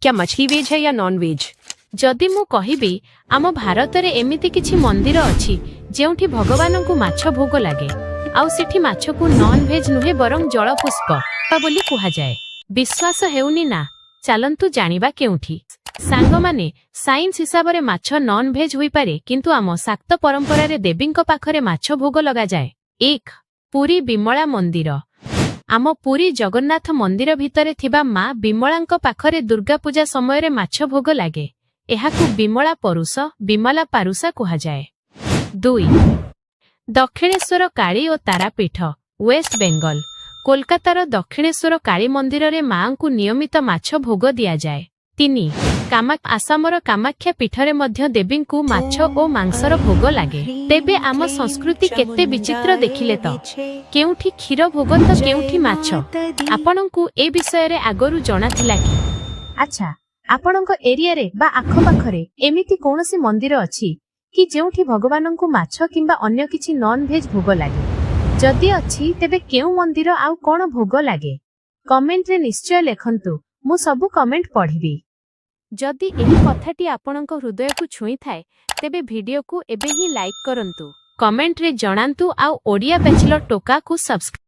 क्या मछली वेज है या नॉन वेज? ଯଦି ମୁଁ କହିବି, ଆମ ଭାରତରେ ଏମିତି କିଛି ମନ୍ଦିର ଅଛି ଯେଉଁଠି ଭଗବାନଙ୍କୁ ମାଛ ଭୋଗ ଲାଗେ, ଆଉ ସେଠି ମାଛକୁ ନନ୍ ଭେଜ୍ ନୁହେଁ ବରଂ ଜଳପୁଷ୍ପ ବୋଲି କୁହାଯାଏ। ବିଶ୍ୱାସ ହେଉନି ନା? ଚାଲନ୍ତୁ ଜାଣିବା କେଉଁଠି। ସାଙ୍ଗମାନେ, ସାଇନ୍ସ ହିସାବରେ ମାଛ ନନ୍ ଭେଜ୍ ହୋଇପାରେ, କିନ୍ତୁ ଆମ ଶାକ୍ତ ପରମ୍ପରାରେ ଦେବୀଙ୍କ ପାଖରେ ମାଛ ଭୋଗ ଲଗାଯାଏ। 1, ପୁରୀ ବିମଳା ମନ୍ଦିର। ଆମ ପୁରୀ ଜଗନ୍ନାଥ ମନ୍ଦିର ଭିତରେ ଥିବା ମା ବିମଳାଙ୍କ ପାଖରେ ଦୁର୍ଗାପୂଜା ସମୟରେ ମାଛ ଭୋଗ ଲାଗେ। ଏହାକୁ ବିମଳା ପରୁଷ, ବିମଲା ପାରୁସା କୁହାଯାଏ। 2, ଦକ୍ଷିଣେଶ୍ୱର କାଳୀ ଓ ତାରାପୀଠ, ୱେଷ୍ଟ ବେଙ୍ଗଲ। କୋଲକାତାର ଦକ୍ଷିଣେଶ୍ୱର କାଳୀ ମନ୍ଦିରରେ ମାଙ୍କୁ ନିୟମିତ ମାଛ ଭୋଗ ଦିଆଯାଏ। 3, ଆସାମର କାମାକ୍ଷା ପୀଠରେ ମଧ୍ୟ ଦେବୀଙ୍କୁ ମାଛ ଓ ମାଂସର ଭୋଗ ଲାଗେ। ତେବେ ଆମ ସଂସ୍କୃତି କେତେ ବିଚିତ୍ର ଦେଖିଲେ ତ? କେଉଁଠି କ୍ଷୀର ଭୋଗ ତ କେଉଁଠି ମାଛ। ଆପଣଙ୍କୁ ଏ ବିଷୟରେ ଆଗରୁ ଜଣାଥିଲା କି? ଆଚ୍ଛା, ଆପଣଙ୍କ ଏରିଆରେ ବା ଆଖପାଖରେ ଏମିତି କୌଣସି ମନ୍ଦିର ଅଛି କି ଯେଉଁଠି ଭଗବାନଙ୍କୁ ମାଛ କିମ୍ବା ଅନ୍ୟ କିଛି ନନ୍ ଭେଜ୍ ଭୋଗ ଲାଗେ? ଯଦି ଅଛି, ତେବେ କେଉଁ ମନ୍ଦିର ଆଉ କଣ ଭୋଗ ଲାଗେ? କମେଣ୍ଟରେ ନିଶ୍ଚୟ ଲେଖନ୍ତୁ। ମୁଁ ସବୁ କମେଣ୍ଟ ପଢ଼ିବି। ଯଦି ଏହି କଥାଟି ଆପଣଙ୍କ ହୃଦୟକୁ ଛୁଇଁଥାଏ, ତେବେ ଭିଡିଓକୁ ଏବେ ହିଁ ଲାଇକ୍ କରନ୍ତୁ, କମେଣ୍ଟରେ ଜଣାନ୍ତୁ ଆଉ ଓଡ଼ିଆ ବ୍ୟାଚଲର ଟୋକାକୁ ସବସ୍କ୍ରାଇବ୍